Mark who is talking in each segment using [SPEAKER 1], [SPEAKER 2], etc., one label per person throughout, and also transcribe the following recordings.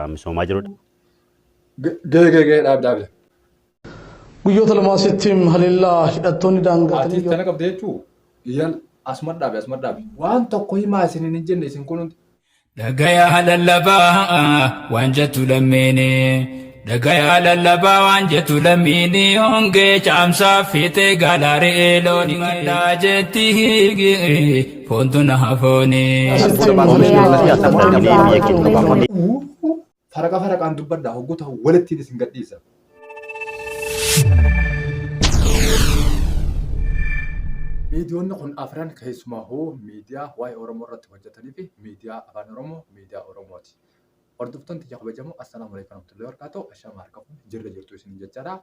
[SPEAKER 1] kilaastaraan misoomaa jirudha.
[SPEAKER 2] Gee gee gee dhaabi dhaabi.
[SPEAKER 3] Guyyoota lamaa asitti haleellaa hidhattoonni daangatanii
[SPEAKER 2] Ati tana qabde jechuu yal asuma dhaabi asuma dhaabi. Waan tokko himaa isiniin hin jenne isin kun hundi.
[SPEAKER 4] Dhagayaa lallabaa waan jettu lammiini. Dhagayaa lallabaa waan jettu lammiini. Hongee caamsaa fiixee gaalaa looni maddaa jetti foontu na hafooni.
[SPEAKER 3] Asitti haleellaa hidhattoonni daangatanii
[SPEAKER 2] Faraqa faraqaan dubbadhaa hoggoota walittiin isin gadhiisa. Miidiyoonni kun afran keessumaa hoo miidiyaa waa'ee Oromoo irratti hojjetanii fi miidiyaa afaan Oromoo miidiyaa Oromooti. Hordoftoonni tiyya kabajamoo assalaamu alaikum warahmatullahi wabarakatuh. Ashama harka fuune jirra jirtu isin jechaadha.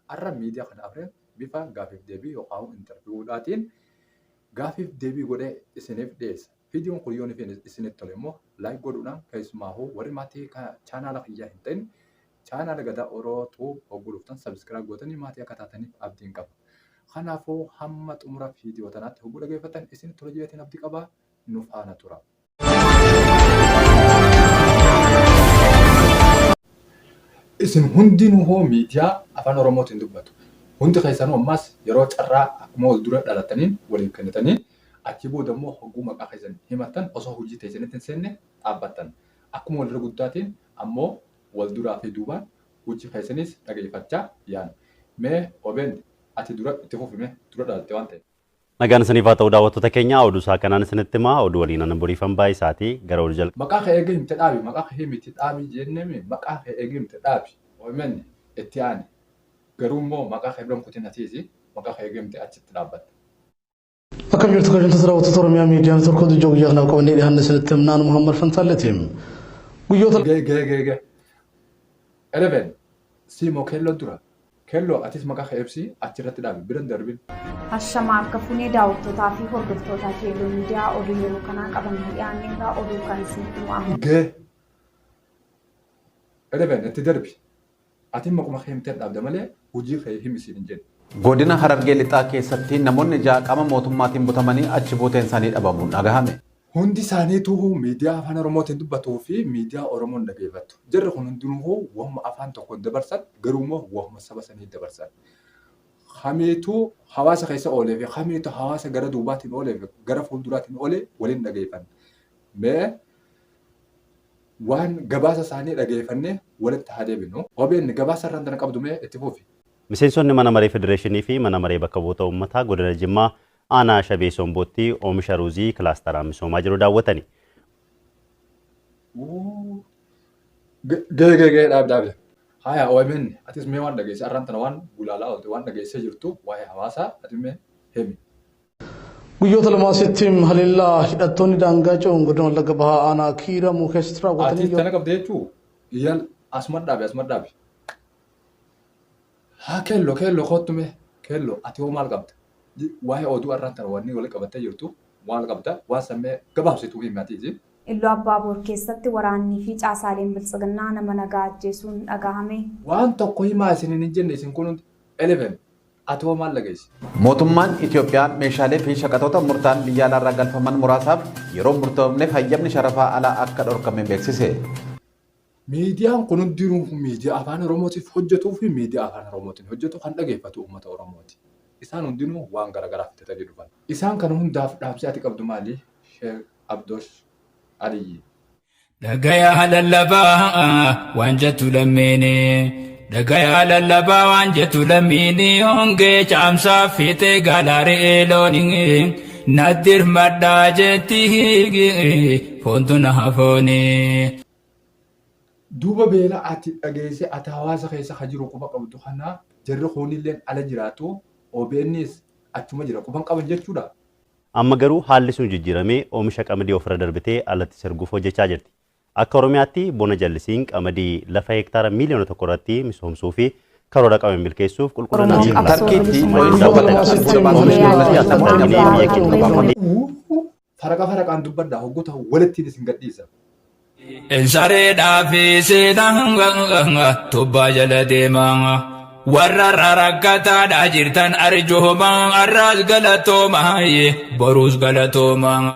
[SPEAKER 2] Har'a miidiyaa kana afran bifa gaafiif deebii yookaan intarviiwudhaatiin gaafiif deebii godhee isiniif dhiyeessa. Viidiyoon kun yoo isinitti tole immoo like godhuudhaan keessumaa warri maatii chaanaala kiyyaa hin ta'in chaanaala Gadaa Oroo Tube hogguu dhuftan subscribe gootanii maatii akka taataniif abdiin qaba. Kanaafuu hamma xumura viidiyoo tanaatti hogguu dhageeffatan isinitti tola jedheetiin abdii qaba. Nu faana tura. Isin hundinuu hoo miidiyaa afaan Oromootiin dubbatu. Hundi keessanuu ammas yeroo carraa akkuma wal dura dhalataniin waliif kennitanii achi booda immoo hogguu maqaa keessan himattan osoo hojii teessanitti hin seenne dhaabbattan. Akkuma walirra guddaatiin ammoo wal duraa fi duubaan hojii keessanis dhageeffachaa yaana. Mee OBN ati dura itti fufi mee dura dhalatte waan ta'eef.
[SPEAKER 1] Nagaan isiniif haa ta'u daawwattoota keenya oduu isaa kanaan isinitti himaa oduu waliin anan boriifan baay'ee isaatii gara oduu jalqaba.
[SPEAKER 2] Maqaa kee eega himte dhaabi maqaa kee himiti dhaabi jennemi maqaa kee eega himte dhaabi OMN itti aani garuu immoo maqaa kee bira hin kutin atiisi maqaa kee eega himte achitti dhaabbatta.
[SPEAKER 3] Akkam jirtu kabajamtoota daawwattoota Oromiyaa Miidiyaa Neetwoork oduu ijoo guyyaa kanaaf qabannee dhiyaanne isinitti himnaan Muhammad Fantaalleeti. Guyyoota
[SPEAKER 2] Gee gee gee gee. 11 Siimo keelloo dura. Keelloo atis maqaa kee ibsi achirratti dhaabi bira hin darbin.
[SPEAKER 5] Ashama harka fuunee daawwattootaa fi hordoftoota Keelloo Miidiyaa oduu yeroo kanaa qabannee dhiyaanne irraa oduu kan isinitti himu amma.
[SPEAKER 2] Gee. 11 itti darbi. Ati maquma kee himtee dhaabda malee hojii kee himi siin hin jenne.
[SPEAKER 6] Godina Harargee Lixaa keessatti namoonni 6 qaama mootummaatiin butamanii achi buuteen isaanii dhabamuun dhagahame.
[SPEAKER 2] Hundi isaaniituu miidiyaa afaan Oromootiin dubbatuu fi miidiyaa Oromoon dhageeffattu. Jarri kun hundinuu wahuma afaan tokkoon dabarsan garuu immoo wahuma saba sanii dabarsan. Kamiitu hawaasa keessa oolee fi kamiitu hawaasa gara duubaatiin oolee fi gara fuulduraatiin oolee waliin dhageeffanna. Mee waan gabaasa isaanii dhageeffannee walitti haa deebinu. OBN gabaasa irraan tana qabdu mee itti fufi.
[SPEAKER 1] Miseensonni Mana Maree Federeeshinii fi Mana Maree Bakka Bu'oota Uummataa Godina Jimmaa Aanaa Shabee Sombootti oomisha ruuzii kilaastaraan misoomaa jiru daawwatani.
[SPEAKER 2] Gee gee gee dhaabi dhaabi. Haya OMN atis mee waan dhageesse arraan tana waan gulaalaa oolte waan dhageessee jirtu waa'ee hawaasaa ati mee himi.
[SPEAKER 3] Guyyoota lamaa asitti haleellaa hidhattoonni daangaa ce'uun godina Wallagga Bahaa aanaa Kiiramuu keessatti raawwatanii
[SPEAKER 2] Atis tana qabde jechuu yal asuma dhaabi asuma dhaabi. Haa keelloo keelloo koottu mee keelloo ati hoo maal qabda? Waa'ee oduu arraan tana wanni walitti qabattee jirtu maal qabda? Waan san mee gabaabsituu himi atiisi.
[SPEAKER 5] Illuu Abbaa Boor keessatti waraannii fi caasaaleen Biltsiginnaa nama nagaa ajjeesuun dhagahame.
[SPEAKER 2] Waan tokko himaa isiniin hin jenne isin kun hundi 11 ati hoo maal dhageesse?
[SPEAKER 6] Mootummaan Itiyoophiyaa meeshaalee fi shaqaxoota murtaa'an biyya alaarraa galfaman muraasaaf yeroo hin murtoofneef hayyamni sharafaa alaa akka dhorkame beeksise.
[SPEAKER 2] Miidiyaan kun hundinuu miidiyaa afaan Oromootiif hojjetuu fi miidiyaa afaan Oromootiin hojjetu kan dhageeffatu uummata Oromooti. Isaan hundinuu waan garaagaraa fidatanii dhufan. Isaan kana hundaaf dhaamsi ati qabdu maali? Sheek Abdoosh Aliyyi.
[SPEAKER 4] Dhagayaa lallabaa waan jettu lammiini. Dhagayaa lallabaa waan jettu lammiini. Hongee caamsaa fiixee gaalaa re'ee loonii. Natti hirmadhaa jetti foontu na hafooni.
[SPEAKER 2] Duuba beela ati dhageessee ati hawaasa keessa ka jiru quba qabdu kana jarri kuunilleen ala jiraatu OBNs achuma jira quban qaban jechuudha.
[SPEAKER 1] Amma garuu haalli sun jijjiiramee oomisha qamadii ofirra darbitee alatti serguuf hojjechaa jirti. Akka Oromiyaatti bona jallisiin qamadii lafa hektaara miiliyoona tokko irratti misoomsuu fi karoora qabame milkeessuuf qulqullina
[SPEAKER 5] Oromoon
[SPEAKER 1] fi
[SPEAKER 5] qabsoo
[SPEAKER 6] Tarkiitti
[SPEAKER 5] bilisummaa
[SPEAKER 6] dho'iinsa
[SPEAKER 5] Oromoo
[SPEAKER 6] uummataa albuuda baasuun
[SPEAKER 5] Oromiyaa
[SPEAKER 2] Faraqa faraqaan dubbadhaa hogguu ta'u walittiin isin gadhiisa.
[SPEAKER 4] Sareedhaa fi seenaa tubbaa jala deemaa. Warra rakkataadhaa jirtan arjoomaa arraas galatoomaa boruus galatoomaa.